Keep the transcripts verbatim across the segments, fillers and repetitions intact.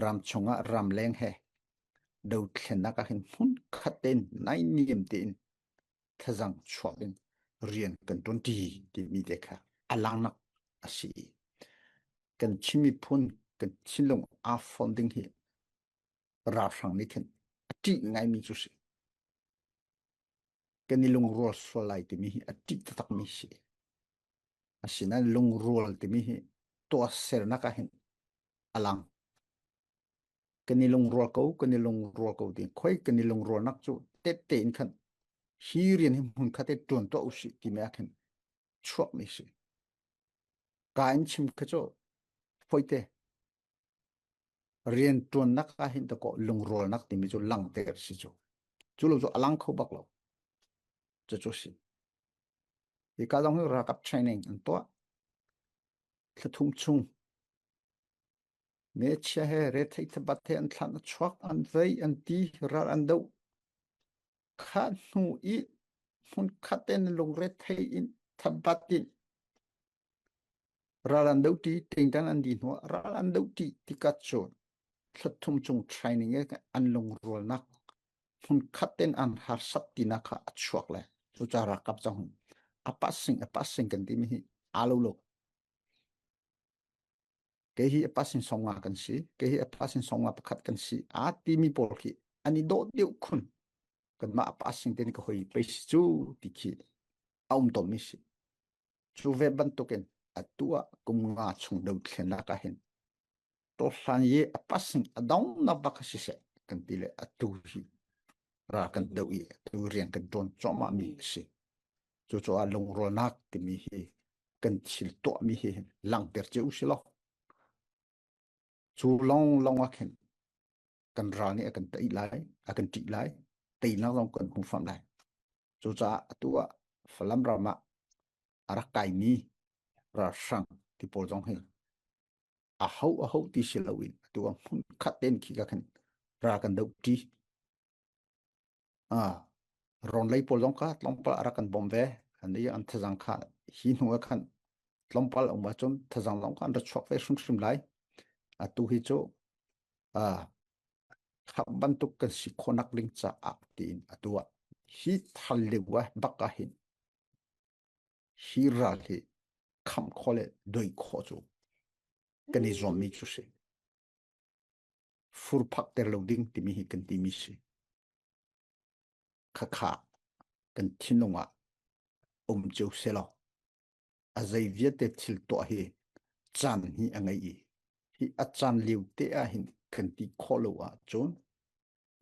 ram chungah ram leng he dothlennak ah hin hmun khat tein nainiam tein thazang chuak in rian kan ṭuan ṭi timi te kha a langnak a si. Kan Chin miphun, kan thinlung a fon ding hi ralhrang nih khin a ṭih ngaimi cu si. Kan i lungrual sual lai timi hi a ṭih taktakmi si. Asinain lungrual timi hi tuahsernak ah hin a lang. Kan i lungrual ko, kan i lungrual ko ti. Khoi kan i lungrualnak cu tette in khan hi rian hi hmun khat te ṭuan tuah usih timi ah khin chuakmi si. Ka in chim kha cu fawi te rian ṭuannak ah hin takawh lungrualnak timi cu langter si cu. Cu lo cu a lang kho bak lo. Cucu si. Hi ka zong hi ralkap training an tuah. Thla thum chung. Mechia he rethei thabat he an thlan a chuak, an vei, an ti, ral an doh. Kha hnu i hmun khat in lungre thei in thabat in ral an doh ṭi, tingtan an di hnuah ral an doh ṭi tikah cun thla thum chung training e an lungrualnak hmun khat in an harsat tinak kha a chuak le. Cucaah ralkap cang hun a pasing, a pasing kan timi hi aa lo lo. Kei hi a pasing sawmnga kan si, kei hi a pasing sawmnga pakhat kan si, aa timi pawl khi an i dawt deuh khun kanmah a pasing tein ka hoi pei si cu ti khi a um tawnmi si. Cu ve bantukin atu ah kum nga chung dothlennak ah hin tawhlan ye a pasing a dongnak bak a siseh kan ti le atu hi ral kan doh i atu rian kan ṭuan cuahmahmi a si. Cucaah lungrualnak timi hi kan thil tuahmi hi langter cio si lo. Cu lawnglawng ah khin kan ral nih a kan tei lai, a kan ṭih lai, teinak zong kan hmu fam lai. Cucaah atu ah Falam ram ah a rak kaimi ralhrang ti pawl zong hi aho aho ti si loin atu ah hmun khat tein khi ka khin ral kan doh ṭi. Aa, rawn lei pawl zong kha tlawmpal a rak kan bawm ve. An i an thazang kha hi hnu ah khan tlawmpal a um ahcun thazang zong kha an rak chuak ve hrimhrim lai. Atu hi cu, aa, kha bantuk kan si khawhnak ding caah tiin atu ah hi thal lio ah bak ah hin hi ral hi khamh khawh le doih khawh cu kan i zuammi cu si. Fur phakter lo ding timi hi kan timi si. Khakha kan thinlung ah um cio seh law, a zei vialte thil tuah hi caan hi a ngei i, hi a caan lio te ah hin kan ti khawh lo ahcun,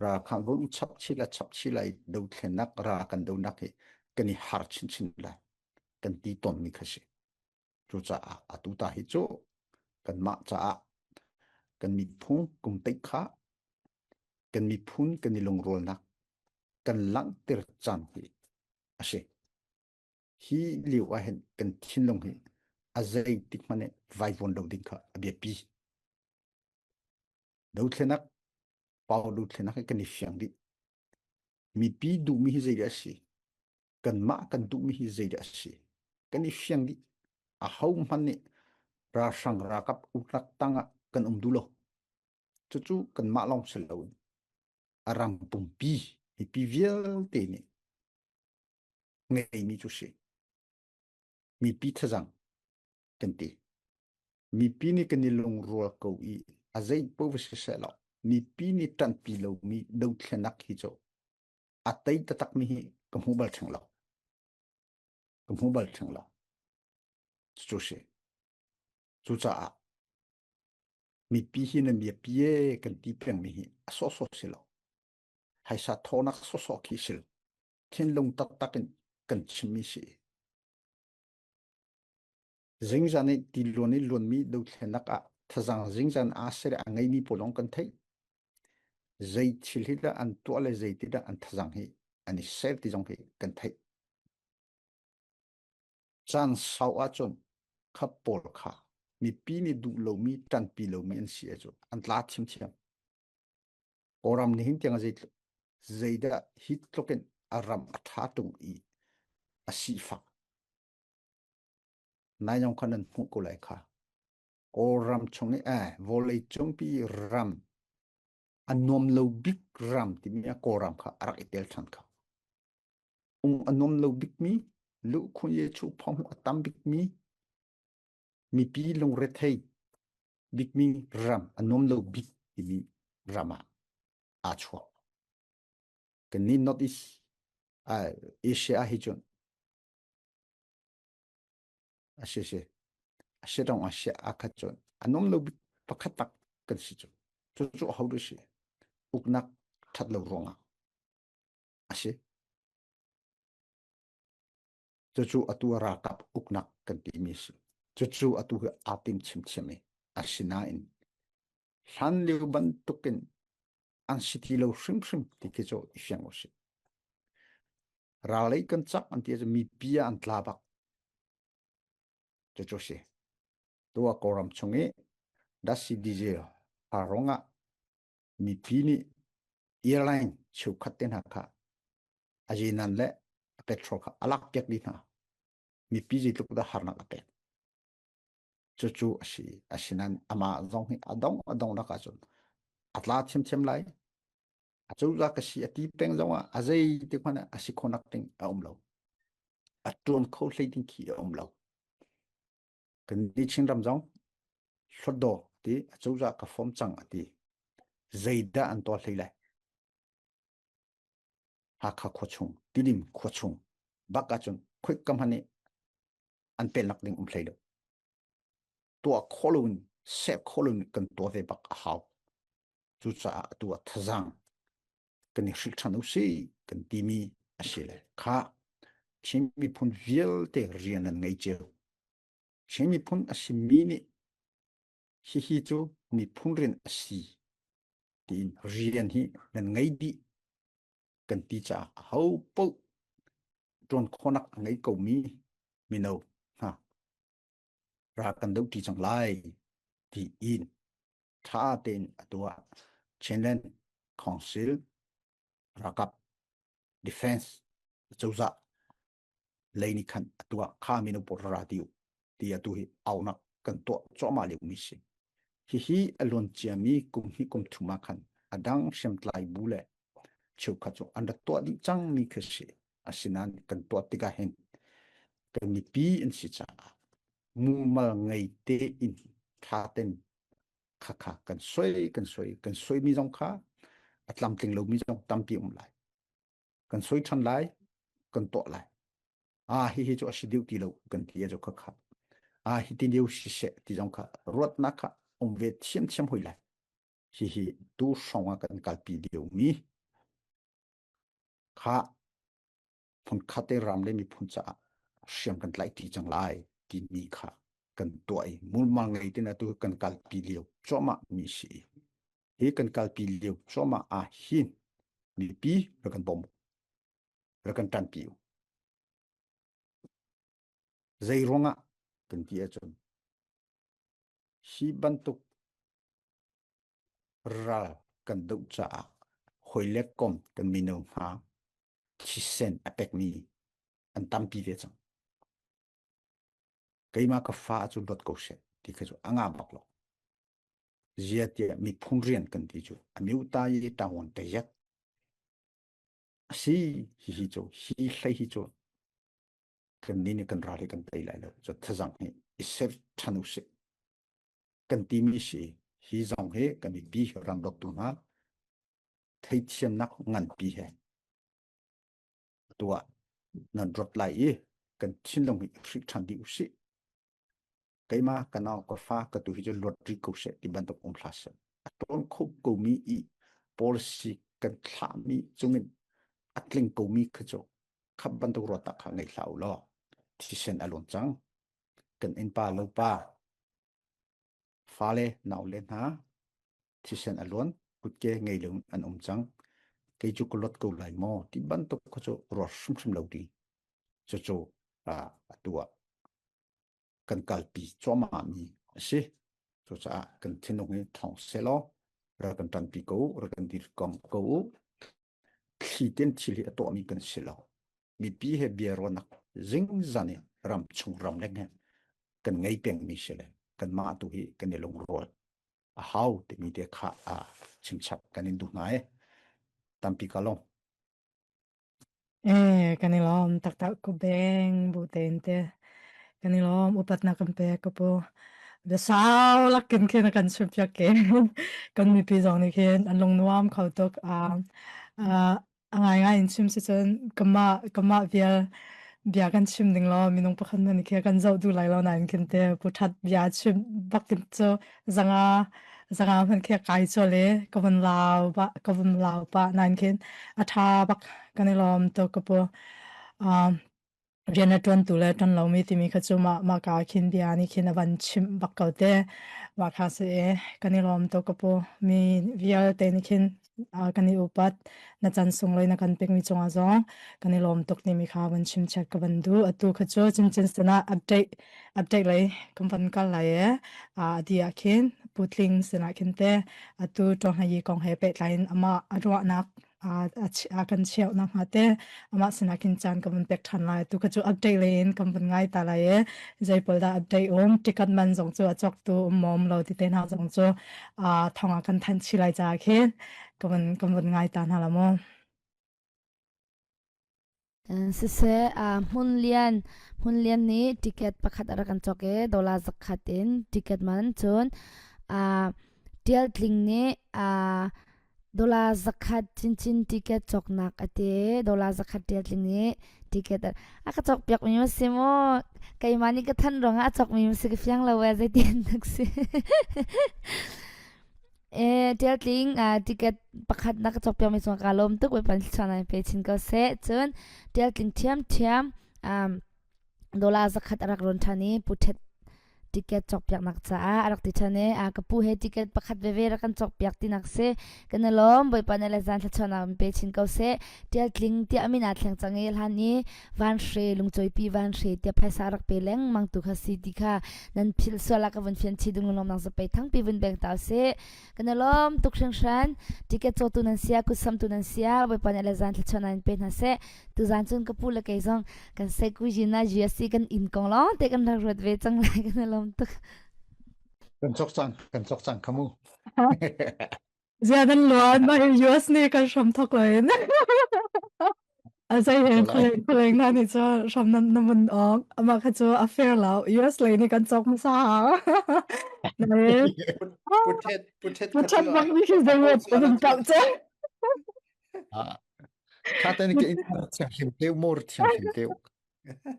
ralkhan vun chapchila chapchila i dothlennak, ral kan donak hi kan i har chinchin lai, kan ti tawnmi kha si. Cucaah atu ta hi cu kanmah caah kan miphun kum teikha, kan miphun kan i lungrualnak kan langhter caan hi a si. Hi lio ah hin kan thinlung hi a zeitik hmanh nih vaivuan lo ding kha a biapi. Dothlennak, pau dothlennak hi kan i fiang dih. Mipi duhmi hi zeidah a si? Kanmah kan duhmi hi zeidah a si? Kan i fiang dih. Ahohmanh nih ralhrang ralkap uknak tangah kan um duh lo. Cucu kanmah lawng si loin a ram pumpi mipi vialte nih ngeimi cu si. Mipi thazang kan ti. Mipi nih kan i lungrual ko i a zei paoh va si seh law, mipi nih ṭanpi lomi dothlennak hi cu a tei taktakmi hi ka hmu bal ṭheng lo. Ka hmu bal ṭheng lo. Cucu si. Cucaah mipi hi nan biapi e kan ti pengmi hi a sawhsawh si lo. Haisa thawhnak sawhsawh khi si lo. Thinlung taktak in kan chimmi si i, zingzan i tiluan i luanmi dothlennak ah thazang zingzan aa ser a ngeimi pawl zong kan theih. Zei thil hi dah an tuah le zei ti dah an thazang hi an i ser ti zong hi kan theih. Caan sau ahcun kha pawl kha mipi nih duh lomi, ṭanpi lomi an si ahcun an tla thiamthiam. Kawlram nih hin tiang zei, zeidah hi tlukin a ram a ṭha ṭung i a sifak? Nai zong kha nan hmuh ko lai kha. Kawlram chung i, eh, vawlei chungpi ram, a nuam lo bik ram timi a Kawlram kha a rak i tel ṭhan kha. Um a nuam lo bik mi, lu khun ye chu phong a tam bik mi, mipi lungrethei bik mi ram, a nuam lo bik timi ram a, a chuak. Kan ni North East, a, Asia a hi chun. A si si. A si dong a si a kha chun. A nuam lo bik pakhat tak kan si chun. Chu chu a hau du si. Uknak ṭhat lo ruangah. A si. Chu chu atu a ralkap uknak kan ti mi si. Chu chu atu hi a tim chim chim i. A si nain. Hlan liu bantukin an si ti lo hrim hrim ti khi chu i fiang u si. Ralei kan chak an ti a chu mipi a an tla bak. Chu chu si. Tua Kawlram chung i dasi diesel ha ruangah mipi ni airline cheukhat te hna kha a zinan le a petrol kha a lak piak dih hna. Mipi zeitluk dah harnak a pek. Chu chu a si, a si nan amah zong hi a dong, a dong lakah cun a tla thiamthiam lai. A cozah ka si a ti peng zongah a zei tik hmanh a si khawhnak ding a um lo. A ṭuan kho hlei ding khi a um lo. Kan ni Chin ram zong Hluttaw ti a cozah ka form cang a ti. Zeidah an tuah hlei lai? Hakha khuachung, Tidim khuachung bak ahcun khoika hmanh nih an pelnak ding um hlei lo. Tuah khawh loin, seh khawh loin kan tuah ve bak a hau. Cucaah atu a thazang kan i hrilh ṭhan u sih kan timi a si le kha Chin miphun vialte rian an ngei cio. Chin miphun a simi nih hihi cu miphun rian a si tiin rian hi nan ngei dih kan ti caah aho paoh ṭuan khawhnak a ngei komi mino hna ra kan doh ṭi cang lai tiin ṭha tein a tuah. Chinland Council ralkap defense cozah lei nih khan a tuah kha mino pawl ra ti uh ti atu hi aunak kan tuah cuahmah lio mi si. Hihi a luan ciami kum hnih kum thum ah khan a dang hriamtlai bu le cheukhat cu an rak tuah dih cangmi khi si. Asinain kan tuah tikah hin kan mipi an si caah mumal ngei tein ṭha ten khakha kan soi, kan soi, kan soi mi zong kha a tlamtling lo mi zong tampi um lai. Kan soi ṭhan lai, kan tuah lai. Aa, hihi cu a si deuh ti lo kan ti a cu khakha. Aa, hiti deuh siseh ti zong kha ruatnak kha um ve thiamthiam hoi lai. Hihi tu hrawngah kan kalpi lio mi kha hmunkhat te ram le miphun caah hriam kan tlaih ṭi cang lai timi kha kan tuah i, mulmal ngei tein atu kan kalpi lio cuahmah mi si i, hi kan kalpi lio cuahmah ah hin mipi rak kan bawm u, rak kan ṭanpi u. Zei ruangah kan ti ahcun hi bantuk ral kan doh caah hawile kom kan mino hna thisen a pekmi an tampi ve cang. Keimah ka fa cu luat ko seh ti kha cu a ngah bak lo. Ziatiah miphun rian kan ti cu a miuta i ṭawn te zet a si. Hihi cu, hi hlei hi cu kan ni nih kan ral hi kan tei lai lo. Cu thazang hi i ser ṭhan u sih. Kan timi si, hi zong hi kan mipi hi ram dawttu hna theithiamnak nganpi he tuah nan rawt lai i kan thinlung hi hrih ṭhan dih u sih. Keimah ka nau ka fa ka tu hi cu luat rih ko seh ti bantuk um hlah seh. A ṭuan kho komi i policy kan thlahmi cungin a tling komi kha cu kha bantuk ruat ah kha ngei hlah u law thisen a luan cang. Kan innpa lopa fale naule hna thisen a luan, kutke ngei loin an um cang. Kei cu ka luat ko lai maw ti bantuk kha cu ruat hrimhrim lo ding. Cucu, aa, atu ah kan kalpi cuahmahmi a si. Cucaah kan thinlung hi ṭhawng sehlaw, rak kan ṭanpi ko u, rak kan dirkom ko u. Thli tein thil hi a tuahmi kan si lo. Mipi he bia ruahnak zingzan i ram chung ram leng he kan ngei pengmi si le kanmah tu hi kan i lungrual a hau timi te kha a chimchap kan in duh ngai. Tampi ka long. Eh, kan i lawm taktak ko beng bu te in te. Kan i lawm upatna kan pek ko pu. Biasau lak kin khin a kan chimpiak ke. Kan mipi zong ni khin an lungnuam khau tuk a, a, a ngaingai in chim si cun kamah, kamah vial bia kan chim ding law, minung pakhat hmanh khi kan zoh duh lai lo nain khin te, Pu Ṭhat bia chim bak in cu zanga, zanga hmanh khi kai colh le ka vun lau pah, ka vun lau pah nain khin a ṭha bak kan i lawm tuk ka pu. Um, rian a ṭuantu le ṭuan lomi timi kha cu mah, mah ka khin bia ni khin a van chimh bak ko te, mah kha si e, kan i lawm tuk ka pu. Mi vialte ni khin, aa, kan i upat, na caan sung lei na kan pekmi cungah zong kan i lawm tuk timi kha van chimchiat ka van duh. Atu kha cu chinchin sinah update, update lei kan van kal lai e. Aa, a ti ah khin Pu Tling sinah khin te, atu ṭuang hna i kong he pehtlai in amah a ruahnak, aa, a chi-, aa, kan chiauhnak hnga te, amah sinah khin caan ka van pek ṭhan lai. Atu kha cu update lei in kan van ngai ta lai e. Zeipawldah update um, ticket man zong cu a cawktu um maw um lo ti te hna zong cu, aa, thong ah kan thanh chih lai caah khin ka van, kan van ngai ta hna la maw? Eh, siseh, ah, Hmun Lian, Hmun Lian nih ticket pakhat a rak kan cawk e, dollar zakhat in ticket man cun, ah, Ṭial Tling nih, ah, dollar zakhat cincin ticket cawknak a ti e, dollar zakhat Ṭial Tling nih ticket a, a ka cawk piakmi maw si maw? Keimah nih ka thanh ruangah a cawkmi maw si ka fiang lo e, zeitin nak si? Eh, Ṭial Tling, ah, ticket pakhat na ka cawk piakmi cungah ka lawm tuk, Bawipa nih thluachuah in pe chin ko seh. Cun Ṭial Tling ṭhiamṭhiam, um, dollar zakhat a rak rawn ṭhan i Pu Ṭhat ticket cawk piaknak caah a rak ti ṭhan i, ah, ka pu he ticket pakhat veve rak kan cawk piak tinak si. Kan i lawm, Bawipa nih le zan thluachuah in pe chin ko seh. Ṭial Tling tiah a min aa thleng cang i hlan i Van Hre, Lungcawipi Van Hre tiah phaisa a rak pe lengmang tu kha si ti kha nan philh sual ah ka vun fian chih ding lunglawmhnak za pei thangpi vun beng ta u sih. Kan i lawm tuk hringhran. Ticket cawktu nan si ah, kutsamtu nan si ah, Bawipa nih le zan thluachuah in pe hna seh. Tuzan cun ka pu le kei zong kan sei ku zin ah U S i kan inn kong lawngte kan rak ruat ve cang lai. Kan i lawm tuk. Kan cawk cang, kan cawk cang kha mu. Zia nan luan mah hi, U S nih kan hram thawk lo in. A zei he khualeng, khualeng hna nih cu hram nan, nan vun awk. Amah kha cu a fare lo. U S lei nih kan cawk hmasa hau. Nai. Pu-, Pu Ṭhat, Pu Ṭhat Pu Ṭhat bak nih khi zei a vun pah cang. Ah. Ṭha tein ka inn thianghlim teu, mur thianghlim teu.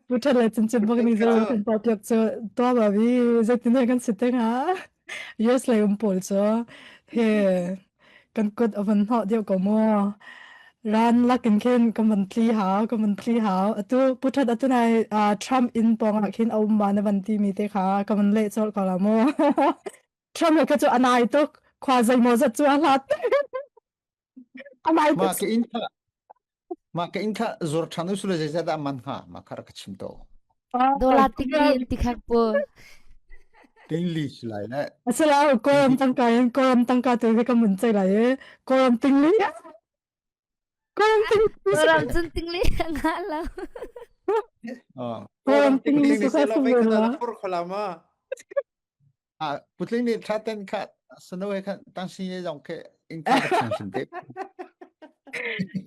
Pu Ṭhat le Cincin bak nih zong kan pahpiak cu tua bawi zeitin he kan si te hnga. U S lei um pawl cu he kan kut a van hnawh deuh ko maw? Ran lak in khin kan van tli hau, kan van tli hau. Atu Pu Ṭhat atu nai, aa, Trump inn pawngah khin a um ma na van timi te kha kan van leh colh ko la maw? Trump le kha cu a nai tuk, khua zei maw zat cu a hlat. A nai tuk. Mah ka inn kha, mah ka inn kha zuar ṭhan u sule, zeizat dah a man hnga, mah kha rak ka chim to. Ah, dollar tingli an ti khak pu. Tingli si lai le. A si lo, Kawlram tangka in, Kawlram tangka tu hi ka mun cei lai e. Kawlram tingli. Kawlram tingli. Kawlram cun tingli a ngah lo. Ah. Kawlram tingli tu kha si lo. Ah, Pu Tling nih ṭha tein kha, sano he khan tang si ye zong khe in kha ka chim chim te.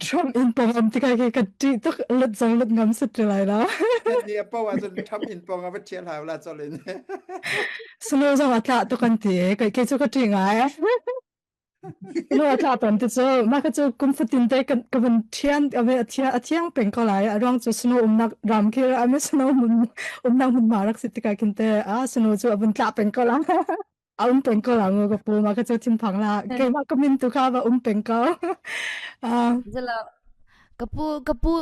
Trump inn pawng um tikah khi ka ṭih tuk, lut zong lut ngam si ti lai lo. Kan ni a pawng ah cun Trump inn pawng a va ṭhial hau la colh in. Sano zong a tlah tuk kan ti e, kei, kei cu ka ṭih ngai. Sano a tla ton ti cu, mah kha cu kum fatin te kan, ka van ṭhian, a ve, a thiang, a thiang peng ko lai. A ruang cu sano umnak ram khi a mi sano mun, umnak mun ma rak si tikah khin te, a sano cu a van tla peng ko lai. A um peng ko lai mu ka pu, mah kha cu thinphang la. Keimah ka min tu kha va um peng ko. Ah. Zalo. Ka pu, ka pu,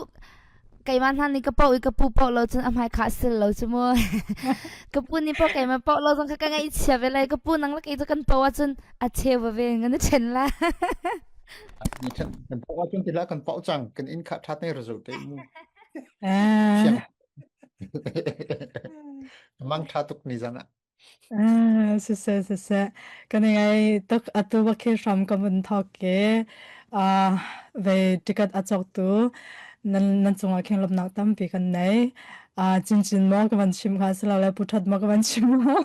keimah hna nih ka paoh i ka pu paoh lo cun a hmai kha a sil lo cu mu. Ka pu nih paoh, keimah paoh lo zong kha ka ngaihchia ve lai. Ka pu nang le kei cu kan paoh ahcun a cheu ve ve, ngan i ṭhen lai. Ni ṭhen, kan paoh ahcun ti hlah, kan paoh cang, kan inn kha ṭha tein ra zo te mu. Ah. Fiang. Mang ṭha tuk ni zan ah. Ah, siseh, siseh. Kan i ngai tuk, atu bak hi hram kan vun thawk ke. Ah, vei ticket a cawktu nan, nan cungah khin lawmhnak tampi kan nei. Ah, Cincin maw ka van chim kha si lo le, Pu Ṭhat maw ka van chim maw?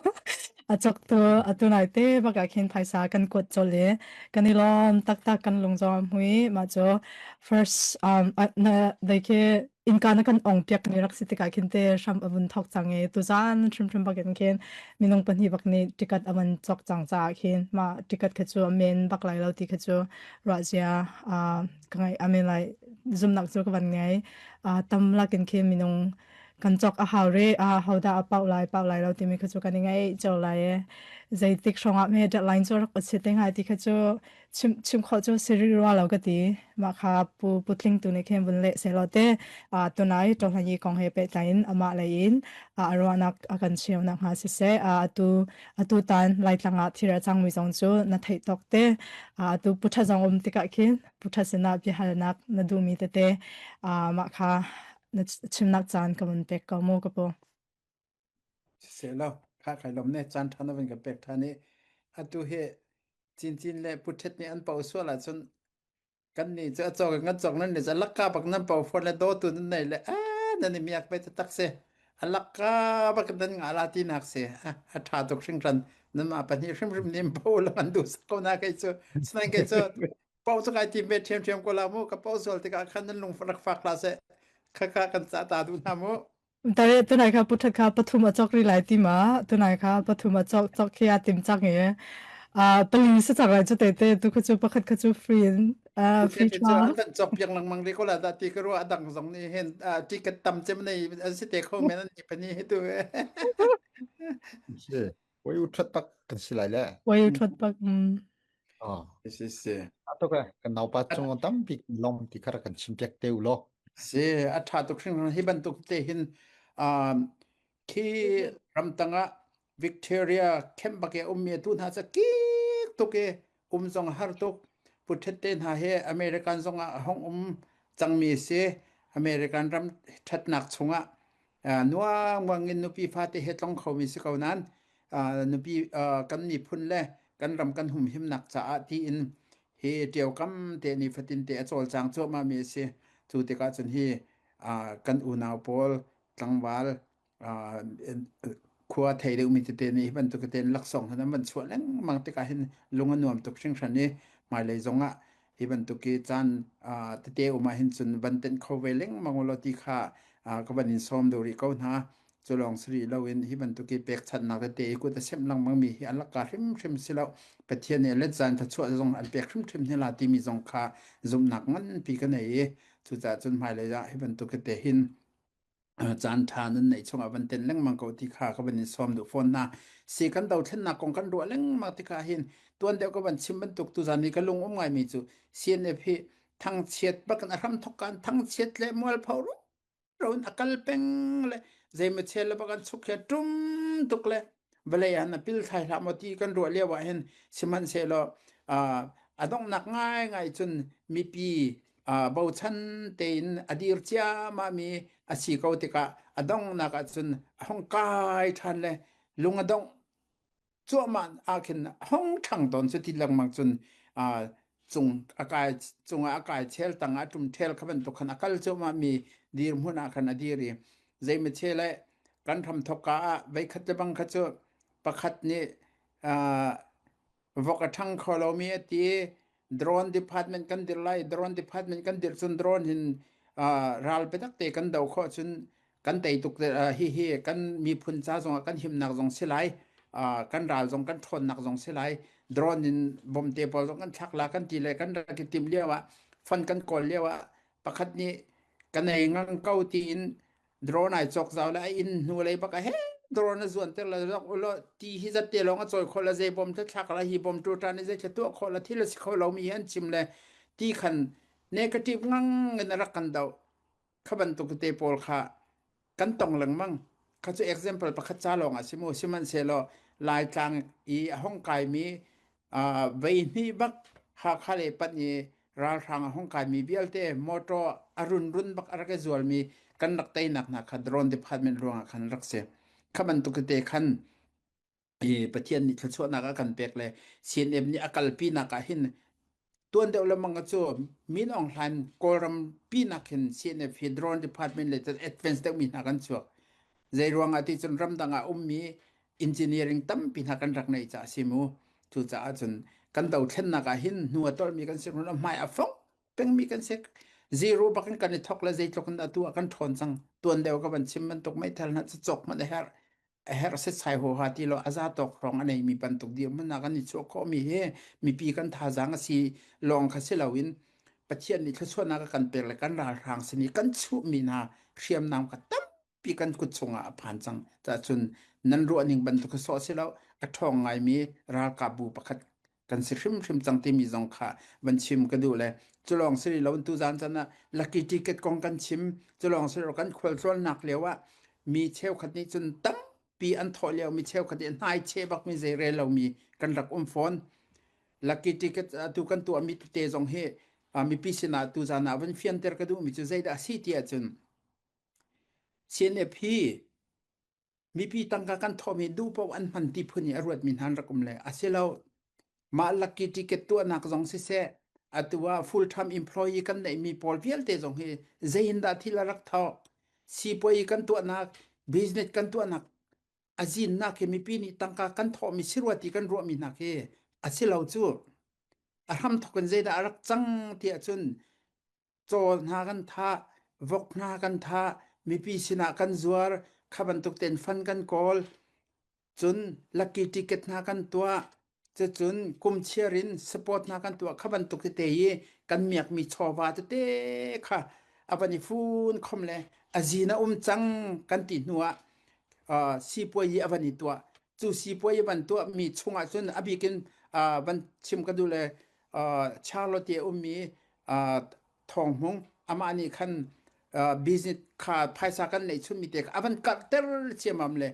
A cawk tu, a tu naite bakah khin phaisa kan kuat colh le kan i lawm taktak, kan lungzawng a hmui mah cu first, um, a, na dei khi innka na kan ong piak kan i rak si tikah khin te hram a vun thawk cang i tuzan hrimhrim bakin khin minung pahnih bak nih ticket a man cawk cang caah khin mah ticket kha cu a men bak lai lo ti kha cu ruahzia, aa, ka ngaih a men lai zumhnak cu ka van ngei. Aa, tam lakin khin minung kan cawk a hau re, aa, hodah a pauh lai, pauh lai lo timi kha cu kan i ngaih cio lai e. Zeitik hrawngah me deadline cu a rak si te ngai ti kha cu chim, chim khawh cu si rih rua lo ka ti. Mah kha Pu, Pu Tling tu nih khin vun leh sehlaw te, aa, tunai Ṭawhlanyi kong he pehtlai in amah lei in, aa, a ruahnak a kan cheu nakhnga siseh, aa, atu, atu tan Laitlang ah thir a cangmi zong cu na theih tawk te, aa, atu Pu Ṭhat zong um tikah khin Pu Ṭhat sinah biahalnak na duhmi tete, aa, mah kha na ch-, chimnak caan ka vun pek ko mu ka pu. Siseh lo, kha khai lawm ne, caan ṭha na vun kan pek ṭhan i, atu hi Cincin le Pu Ṭhat nih an pauh sual ahcun kannih cu a cawk i ngan cawk, nannih cu a lakka bak nan pauh fawn le dawtu nan nei le, aa, nan i miak ve taktak si. A lakka bak nan ngah la tinak si. A, a ṭha tuk hringhran. Nanmah pahnih hrimhrim nih in pauh lo an duhsak ko na kei cu. Sinan kei cu pauh cu kai tim ve ṭhiamṭhiam ko la mu, ka pauh sual tikah khan nan lung rak fak hlah seh. Kha kha kan cah ta duh hna mu. Tare tunai kha Pu Ṭhat kha pathum a cawk rih lai ti mah, tunai kha pathum a cawk, cawk khi a tim cang i, aa, pali si cang lai cu tete, tu kha cu pakhat kha cu free in, aa, Pu free Ṭhat nih cu trial. An van cawk piak lengmang rih ko la dah ti ka ruah, a dang zong nih hin, aa, ticket tam cem nei an si te kho men an nih pahnih hi tu. Si. Voi u ṭhat bak kan si lai le. Voi u ṭhat bak, um. Ah. Si, si, si. A tuk e, kan naupa cung tampi lawm ti kha rak kan chimpiak te u law. Si, a ṭha tuk hringhran hi bantuk te hin, um, khi ramtang ah Victoria khempeuh i a ummi atu hna cu a kik tuk i um zong a har tuk. Pu Ṭhat te hna hi American zong ah a hong um cangmi a si. American ram ṭhatnak chungah, aa, nuang muang in nupi fate he tlong khomi si ko nain, aa, nupi, aa, kan miphun le kan ram kan humhimnak caah tiin hi ṭiau kam te nih fatin te a cawlcang cuahmahmi a si. Cu tikah cun hi, aa, kan unau pawl tlangval, aa, khua thei deuhmi tete nih hi bantuk tete in laksawng hna an van chuah lengmang tikah hin lung a nuam tuk hringhran i, hmailei zongah hi bantuk i caan, aa, tete um ah hin cun van tenh kho ve lengmang u law ti kha, aa, ka van in sawm do rih ko hna. Cu lawng si rih loin hi bantuk i pekchanhnak tete i kut a semh lengmangmi hi a lakka hrimhrim si lo. Pathian nih a let zan thluachuah zong an pek hrimhrim hna lai timi zong kha zumhnak nganpi ka nei i, cucaah cun hmailei ah hi bantuk tete hin, aa, caan ṭha nan neih chungah van tenh lengmang ko ti kha ka van in sawm duh fawn hna. Si kan dothlennak kong kan ruah lengmang tikah hin tuan deuh ka van chim bantuk tuzan i ka lung um ngaimi cu C N F hi thangchiat bak in a hramthok kan thangchiat le mualpho rero in a kal peng le zeimawchel le bak an chukkhia ṭum tuk le vawlei ah hin a pil thai hlah maw ti kan ruah lio ah hin sihmanhsehlaw, aa, a donghnak ngaingai cun mipi, aa, bochan tein a dir ciammahmi a si ko tikah a donghnak ah cun a hong kai ṭhan le lung a dongh cuahmah ah khin a hong ṭhang tawn cu ti lengmang cun, aa, cung a kai, cungah a kai chel tangah a ṭum ṭhel kha bantuk khan a kal cuahmahmi dirhmun ah khan a dir i zeimawchel le kan hramthok ka ah veikhat le bang kha cu pakhat nih, aa, vok a ṭhang kho lomi a ti i, drone department kan dirh lai, drone department kan dirh cun drone hin, aa, ral biatak te kan do khawh cun kan tei tuk, aa, hi hi kan miphun ca zongah kan himnak zong si lai, aa, kan ral zong kan ṭhawnnak zong si lai, drone in bomte pawl zong kan thlak lai kan ti le kan rak i timh lio ah, fund kan kawl lio ah pakhat nih ka nei ngang ko tiin drone ai cawk zau le a inn hnu lei bak ah he drone a zuanter le zok u law ti hi zat te lawng a cawi khawh le zei bom tla thlak le hi bom ṭuṭan i zei tla tuah khawh le thil a si kho lomi hi an chim le ti khan negative ngang in a rak kan doh. Kha bantuk te pawl kha kan tong lengmang. Kha cu example pakhat ca lawng a si mu, sihmanhsehlaw Laitlang i a hong kaimi, aa, veihnih bak Hakha le pan i ralhrang a hong kaimi vialte motor a runrun bak a rak i zualmi kan rak teinak hna kha drone department ruangah khan rak si. Kha bantuk te khan i Pathian nih thluachuahnak a kan pek le C N F nih a kalpinak ah hin tuan deuh lengmang cu Min Aung Hlaing Kawlram pinak hin C N F hi drone department le advance deuhmi hna kan chuak. Zei ruangah ti cun ramdang ah ummi engineering tampi hna kan rak nei caah a si mu. Cucaah cun kan dothlennak ah hin hnu a tolhmi kan si run, a hmai a fong pengmi kan si. Zero bakin kan i thok le zeitluk in atu ah kan ṭhawn cang. Tuan deuh ka van chim bantuk meithal hna cu cawk hmanh a herh, a herh setsai huaha ti lo, a za tawk hrawng a neimi bantuk dirhmun ah kan i chuah khawhmi hi mipi kan thazaang a si lawng kha si loin Pathian nih thluachuahnak a kan pek le kan ralhrang sin i kan chuhmi hna hriamnam kha tampi kan kut chungah a phan cang. Cun nan ruah ning bantuk kha sawh si lo, a ṭhawng ngaimi ralkap bu pakhat kan si hrimhrim cang timi zong kha van chim ka duh le. Cu lawng si rih loin tuzan caan ah lucky ticket kong kan chim, cu lawng si rih lo kan khualtlawnnak lio ah mi cheukhat nih cun tampi an thawh lio, mi cheukhat nih hnai cheh bakmi zei rel lomi kan rak um fawn. Lucky ticket atu kan tuahmi te zong hi, aa, mipi sinah tuzan ah van fianter ka duhmi cu zeidah a si ti ahcun, C N F hi mipi tangka kan thawhmi duh paoh an hman ti phun i a ruatmi hna an rak um le. A si lo, mah lucky ticket tuahnak zong siseh, atu ah full time employee kan neihmi pawl vialte zong hi zeihindah thil a rak thawh? Sipuai kan tuahnak, business kan tuahnak a zinnak hi mipi nih tangka kan thawhmi si rua ti kan ruahmi hna khi a si lo cu. A hramthawk in zeidah a rak cang ti ahcun, caw hna kan thah, vok hna kan thah, mipi sinah kan zuar, kha bantuk tein fund kan kawl, cun lucky ticket hna kan tuah, cucun kum chiar in support hna kan tuah, kha bantuk tete i kan miakmi chawva tete kha a van i fun khawm le a zin a um cang kan ti hnu ah, aa, sipuai i a van i tuah. Cu sipuai i van tuahmi chungah cun a bikin, aa, van chim ka duh le, aa, Charlotte i a ummi, aa, Thawng Hmung, amah nih khan, aa, business kha phaisa kan neih chunmi te kha a van karhter ciamam le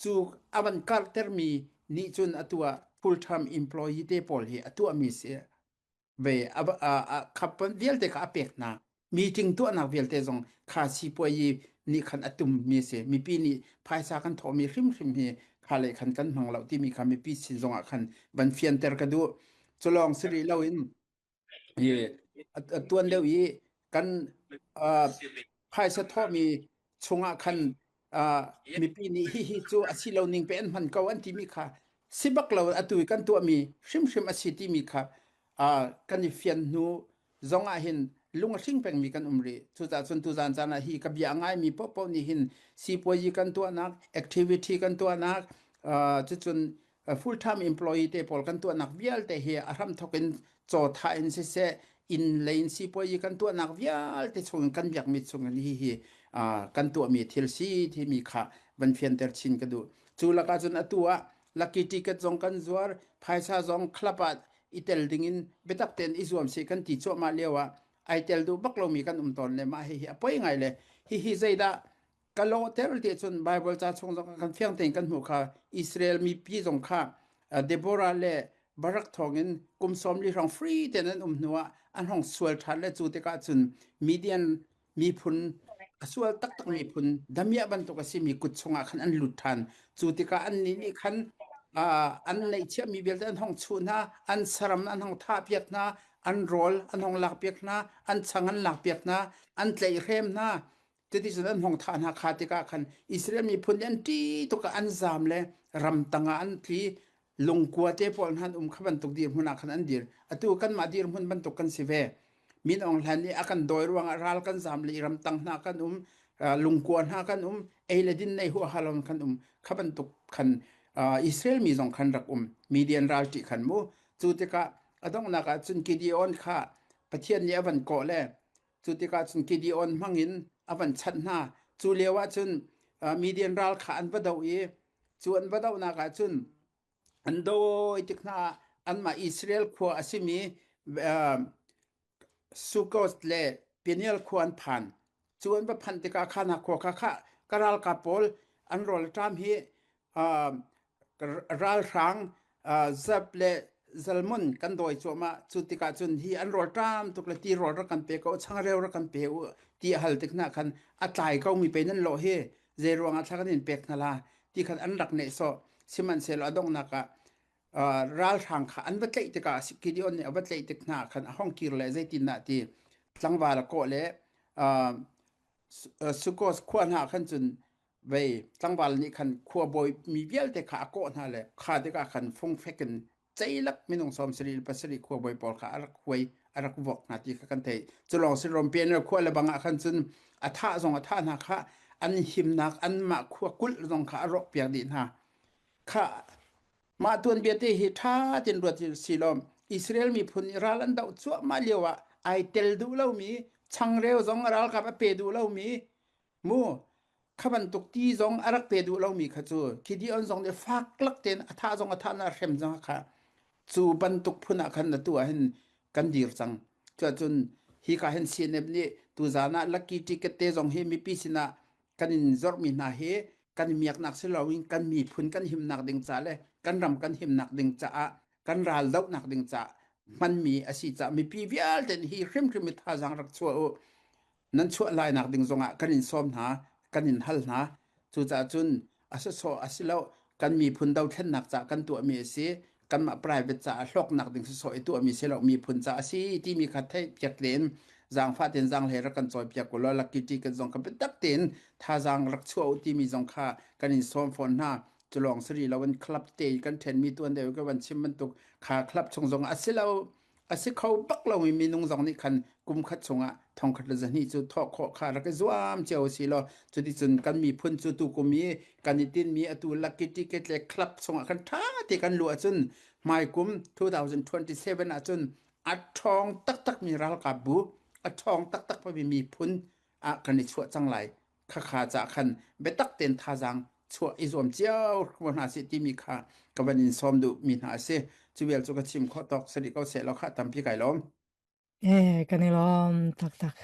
cu a van karhtermi nih cun atu ah full time employee te pawl hi a tuahmi si ve. A, a, a, kha vialte kha a pek hna. Meeting tuahnak vialte zong kha sipuai i nih khan a tummi a si. Mipi nih phaisa kan thawhmi hrimhrim hi kha lei khan kan hmang lo timi kha mipi sin zongah khan van fianter ka duh. Cu lawng si rih loin, i, a, a tuan deuh i kan, aa, phaisa thawhmi chungah khan, aa, mipi nih hihi cu a si lo ning pe an hman ko an timi kha si bak lo, atu i kan tuahmi hrimhrim a si timi kha, aa, kan i fian hnu zongah hin lung a hring pengmi kan um rih. Cucaah cun tuzan caan ah hi ka bia a ngaimi paohpaoh nih hin sipuai i kan tuahnak, activity kan tuahnak, aa, cucun, aa, full time employee te pawl kan tuahnak vialte hi a hramthawk in caw thah in siseh, inn lei in sipuai i kan tuahnak vialte chungin kan biakmi chungin hihi, aa, kan tuahmi thil si timi kha van fianter chin ka duh. Cu lakah cun atu ah lucky ticket zong kan zuar, phaisa zong club ah i tel dingin biatak tein i zuam sih kan ti cuahmah lio ah aa tel duh bak lomi kan um tawn le, mah hihi a poi ngai le. Hihi zeidah ka lawhter ti cun Baibal ca chung zong kan fiang tein kan hmuh kha, Israel mipi zong kha, aa, Deborah le Barak thawngin kum sawmli hrawng free tein an um hnu ah an hong sual ṭhan le cu tikah cun Midian miphun, a sual taktak miphun, damiah bantuk a simi kut chungah khan an lut ṭhan. Cu tikah annih nih khan, aa, an neihchiahmi vialte an hong chuh hna, an saram an hong thahpiak hna, an rawl an hong lakpiak hna, an chang an lakpiak hna, an tlaih hrem hna. Cuticun an hong thah hna kha tikah khan Israel miphun nih an ṭih tuk ah an zam le ramtang ah an tli, lungkua te pawl hna an um kha bantuk dirhmun ah khan an dir. Atu kanmah dirhmun bantuk kan si ve. Min Aung Hlaing nih a kan dawi ruangah ral kan zam le i ramtang hna kan um, aa, lungkua hna kan um, ei le din nei huaha lo kan um kha bantuk khan, aa, Israel mi zong khan rak um. Midian ral ṭih khan mu. Cu tikah a donghnak ah cun Gideon kha Pathian nih a van kawh le cu tikah cun Gideon hmangin a van chanh hna. Cu lio ah cun, aa, Midian ral kha an va doh i, cu an va dohnak ah cun an dawi tik hna ah anmah Israel khua a simi, aa, Sukkoth le Peniel khua an phan. Cu an va phanh tikah khan a khua kha, kha ka ralkap pawl an rawl a ṭam hi, aa, ralhrang, aa, Zeb le Zalmun kan dawi cuahmah. Cu tikah cun hi an rawl ṭam tuk le ti rawl rak kan pe ko, changreu rak kan pe u ti a hal tik hna khan a tlai ko mi pei nan lawh hi, zei ruangah thla kan in pek hna la ti khan an rak neh sawh. Sihmanhsehlaw a donghnak ah, aa, ralhrang kha an va tlaih tikah, Gideon nih a va tlaih tik hna khan a hong kir le zeitindah ti tlangval a kawh le, aa, Su-, aa, Sukkoth khua hna khan cun vei tlangval nih khan khuabawi mi vialte kha a kawh hna le kha tikah khan fungfek in ceilak minung sawmsarih le pasarih khuabawi pawl kha a rak huai, a rak vuak hna ti kha kan theih. Culawng si Rom P N L khua le bangah khan cun a thah zong a thah hna kha an himnak, anmah khua kulh zong kha a rawk piak dih hna. Kha mah tuanbia te hi ṭha tein ruat si law, Israel miphun nih ral an doh cuahmah lio ah ai tel duh lomi, changreu zong ralkap a pe duh lomi, mu, kha bantuk ti zong a rak pe duh lomi kha cu Gideon zong nih fak lak tein a thah zong a thah hna hrem zong kha cu bantuk phun ah khan atu ah hin kan dir cang. Cuah cun hika hin C N F nih tuzan ah lucky ticket te zong hi mipi sinah kan in zorhmi hna hi kan miaknak si loin kan miphun kan himnak ding ca le kan ram kan himnak ding caah kan ral dohnak ding caah hmanmi a si caah mipi vialte nih hi hrimhrim i thazaang rak chuah u. Nan chuah lainak ding zongah kan in sawm hna, kan in hal hna. Cucaah cun a sawsawh a si lo, kan miphun dothlennak caah kan tuahmi a si, kanmah private caah hlawknak ding sawsawh i tuahmi si lo, miphun caah a si timi kha theih piak tein zaangfah tein zaanghlei rak kan cawipiak u law, lucky ticket zong kha biatak tein thazaang rak chuah u timi zong kha kan in sawm fawn hna. Culawng si rih loin club te in kan ṭhenmi tuan deuh i ka van chim bantuk kha club chung zong a si lo, a si kho bak lomi minung zong nih khan kum khat chungah thongkhat le zahnih cu thawh khawh kha rak i zuam cio a si law, cuticun kan miphun cu tukum i kan i tinhmi atu lucky ticket le club chungah kan ṭha te kan luh ahcun hmaikum two thousand twenty-seven ahcun a ṭhawng taktakmi ralkap bu, a ṭhawng taktak pami miphun ah kan i chuah cang lai. Khakha caah khan biatak tein thazaang chuah i zuam cio hna si timi kha ka van in sawm duhmi hna a si. Cu vial cu ka chim khawh tawk si rih ko seh law kha tampi kai lawm. Eh, kan i lawm taktak.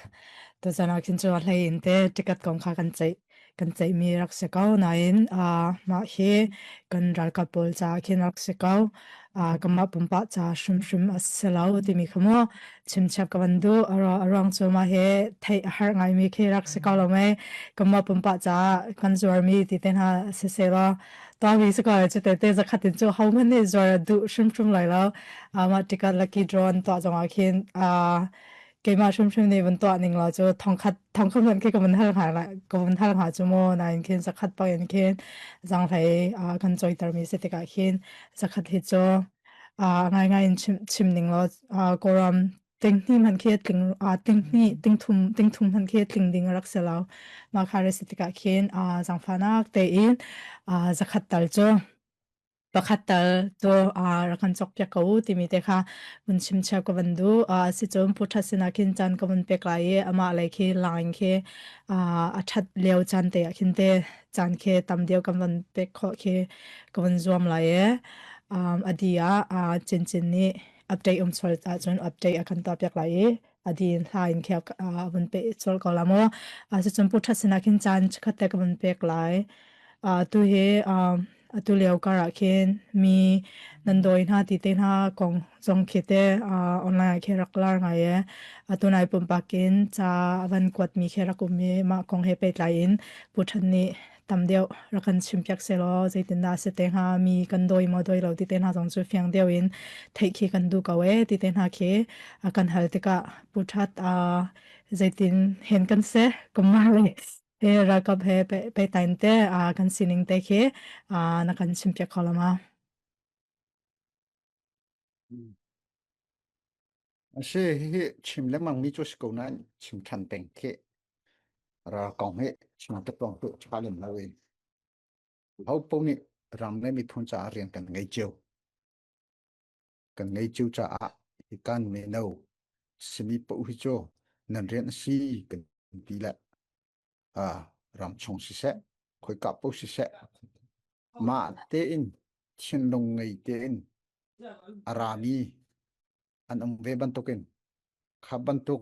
Tuzan ah khin cu a hlei in te ticket kong kha kan ceih, kan ceihmi rak si ko nain, ah, mah hi kan ralkap pawl caah khin rak si ko. Ah, kanmah pumpak caah hrimhrim a si lo timi kha maw chimchiap ka van duh. A ruang, a ruang cu mah hi theih a herh ngaimi khi rak si ko lo mei. Kanmah pumpak caah kan zuarmi ti te hna siseh law, tuahmi si ko cu tete zakhat in cu hohmanh nih zuar a duh hrimhrim lai lo. Ah, mah ticket lucky draw an tuah zongah khin, ah, keimah hrimhrim nih vun tuah ning law cu thongkhat, thongkhat hmanh khi ka vun hal hnga lai, ka vun hal hnga cu maw nain khin zakhat bak in khin zaanghlei, ah, kan cawitermi si tikah khin zakhat hi cu, ah, ngaingai in chim, chim ning law, ah, Kawlram tenghnih hmanh khi a tling, ah, tenghnih, tengthum, tengthum hmanh khi a tling ding a rak si lo. Mah kha a si tikah khin, ah, zaangfahnak tein, ah, zakhat tal cu pakhat tal cu, ah, rak kan cawkpiak ko u timi te kha vun chimchap ka van duh. Ah, a si cun Pu Ṭhat sinah khin caan ka vun pek lai i amah lei khi line khi, ah, a ṭhat lio caan te ah khin te caan khi tam deuh kan van pek khawh khi ka vun zuam lai i, um, a di ah, ah, Cincin nih update um sual ahcun update a kan tuahpiak lai i a din hla in khi a, a vun peh colh ko lai maw? A si cun Pu Ṭhat sinah khin caan khat te ka vun pek lai. Atu hi, um, atu lio karah khin mi nan dawi hna ti te hna kong zong khi te, ah, online ah khi rak lar ngai e. Atu nai pumpak in ca a van kuatmi khi rak um i mah kong he pehtlai in Pu Ṭhat nih tam deuh rak kan chimpiak sehlaw, zeitindah a si te hnga, mi kan dawi maw dawi lo ti te hna zong cu fiang deuh in theih khi kan duh ko e, ti te hna khi a kan hal tikah Pu Ṭhat, aa, zeitin hen kan si, kumar le he ralkap he pe-, pehtlai in te, aa, kan sining te khi, aa, na kan chimpiak kho lo ma. A si, hi, hi chim lengmangmi cu si ko nain chim ṭhan peng khi ral kong hi chim tuk kong tu ṭha lem lo in. Ho paoh nih ram le miphun caah rian kan ngei cio. Kan ngei cio caah hi kan mino simi paoh hi cu nan rian a si kan ti le, aa, ram chung siseh, khoika paoh siseh, mah tein thinlung ngei tein a rami an um ve bantukin kha bantuk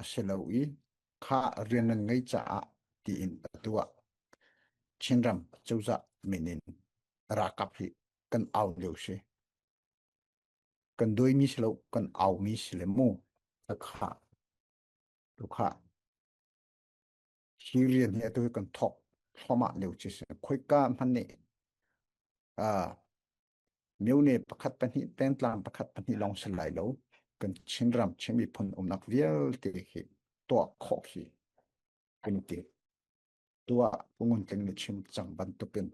a si lo i, kha rian nan ngei caah tiin atu ah Chinram cozah min in ralkap hi kan au lio si. Kan dawimi si lo, kan aumi si le mu. Takha, tukha. Hi rian hi atu hi kan thawk thluahmah lio ci si. Khoika hmanh nih, aa, myone pakhat pahnih, pengtlang pakhat pahnih lawng si lai lo. Kan Chinram, Chin miphun umnak vialte hi tuah khawh hi kan ti. Tua Pu Ngun Tling na chim cang bantukin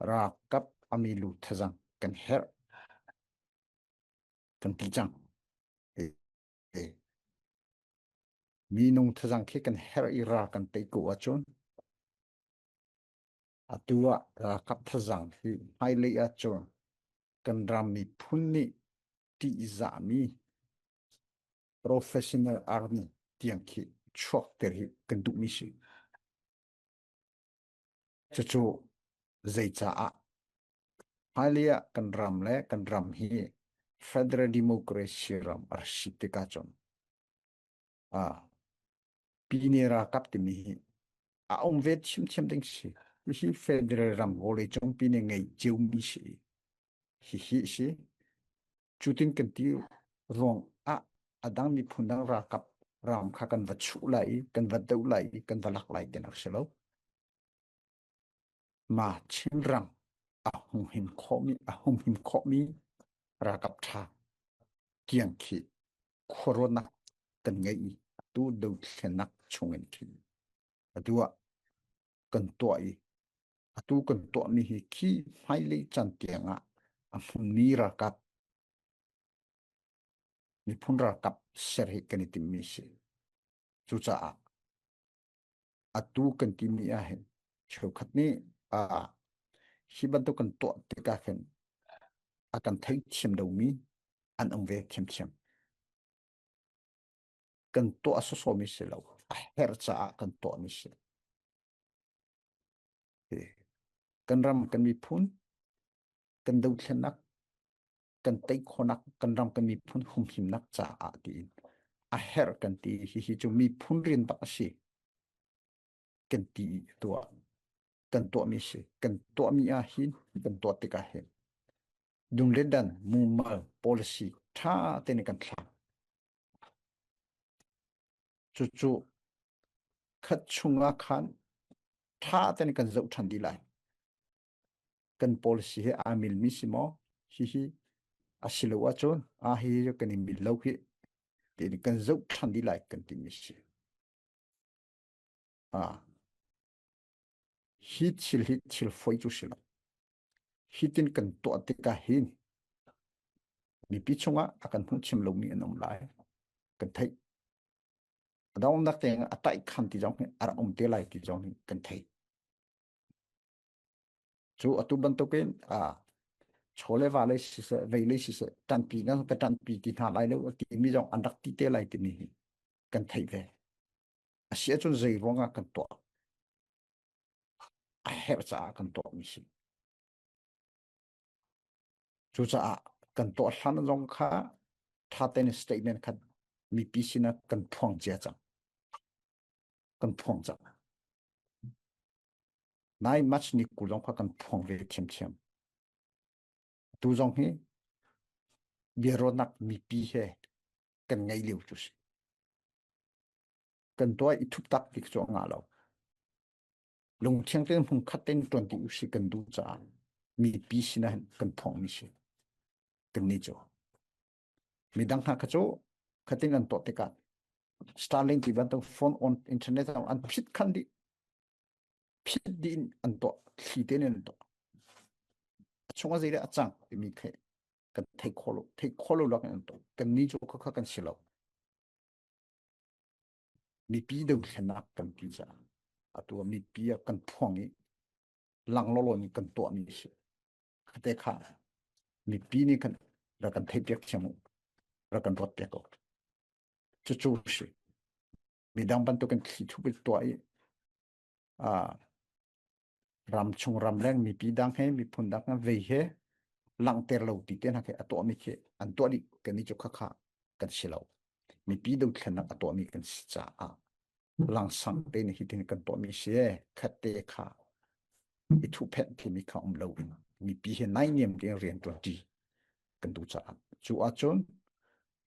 rakap a milu thazang kan herh kan ti cang. Eh, eh. Minung thazang khi kan herh i ra kan tei ko a chun, a tua rakap thazang hi hmailei a chun kan ram miphun nih ti zah mi professional army tiang khi chuak ter hi kan duh mi si. Cucu zei caah hmailei ah kan ram le kan ram hi federal democracy ram a si tikah cun, a, pine ralkap timi hi a um ve thiamthiam ding si. Hi federal ram vawlei cung pine ngei cio mi si. Hihi si. Cutin kan ti ruangah a dang miphun dang ralkap ram kha kan va chuh lai i, kan va doh lai i, kan va lak lai tinak si lo. Ma Chin ram a hung him khawhmi, a humhim khawhmi ralkap ṭha kiang khi khuaruahnak kan ngei i, atu dothlennak chungin khi atu ah kan tuah i, atu kan tuahmi hi khi hmailei can tiangah a hmunmi ralkap, miphun ralkap ser hi kan i timmi si. Cucaah atu kan timi ah hin cheukhat nih, aa, hi bantuk kan tuah tikah hin a kan thei thiam lomi an um ve thiamthiam. Kan tuah sawsawmi si lo, a herh caah kan tuahmi si. Hi kan ram kan miphun kan dothlennak, kan tei khawhnak, kan ram kan miphun humhimnak caah tiin a herh kan ti. Hihi cu miphun rian bak a si kan ti i tuah, kan tuahmi si. Kan tuahmi ah hin, kan tuah tikah hin dun le dan, mumal, policy ṭha tein kan thlah. Cucu khat chungah khan ṭha tein kan zoh ṭhan dih lai. Kan policy hi aa milmi si maw? Hihi a si lo ahcun, aa, hihi kan i mil lo hi, tiin kan zoh ṭhan dih lai kan timi si. Aa, hi thil hi thil foi cu si lo. Hitin kan tuah tikah hin mipi chungah a kan hmuh chim lomi an um lai kan theih. A dang umnak tiang a taih khan ti zong hi a rak um te lai ti zong hi kan theih. Cu atu bantukin, aa, chaw le va lei siseh, vei lei siseh, ṭanpi ngang ka ṭanpi ti hna lai lo a timi zong an rak ti te lai timi hi kan theih ve. A si ahcun zei ruangah kan tuah? A herh caah kan tuahmi si. Cucaah kan tuah hlan zong kha ṭha tein statement khat mipi sinah kan phuang cia cang. Kan phuang cang. Nai March ni kul zong kha kan phuang ve thiamthiam. Tu zong hi biaruahnak mipi he kan ngei lio cu si. Kan tuah i thuptak tik cu a ngah lo. Lungthiang tein hmunkhat tein ṭuan dih u si kan duh caah mipi sinah kan phuangmi si. Kan ni cu midang hna kha cu khatin an tuah tikah Starlink ti bantuk phone on internet an phit khan dih, phit dih in an tuah, thli tein an tuah. A chungah zei le a cang timi kha kan theih khawh lo, theih khawh lo lak in an tuah. Kan ni cu kha kha kan si lo. Mipi dothlennak kan ti caah atu ah mipi ah kan phuang i lang lawlaw in kan tuahmi si. Kha te kha mipi nih kan rak kan theihpiak thiam u, rak kan ruatpiak u. Cucu si. Midang bantukin thli thup i tuah i, aa, ram chung ram leng mipi dang he, miphun dang he, vei he, langhter lo ti te hna khi a tuahmi khi an tuah dih, kan ni cu kha kha kan si lo. Mipi dothlennak a tuahmi kan si caah langsang tein hitin kan tuahmi si e, khat te kha i thuh phenh timi kha um lo in mipi he naihniam tein rian ṭuan ṭi kan duh caah. Cu ahcun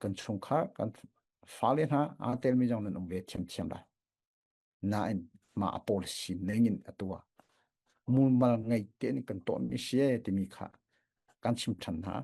kan chungkhar kan fale hna aa telmi zong nan um ve thiamthiam lai. Nain mah a policy nengin atu ah mumal ngei tein kan tuahmi si e timi kha kan chim ṭhan hna.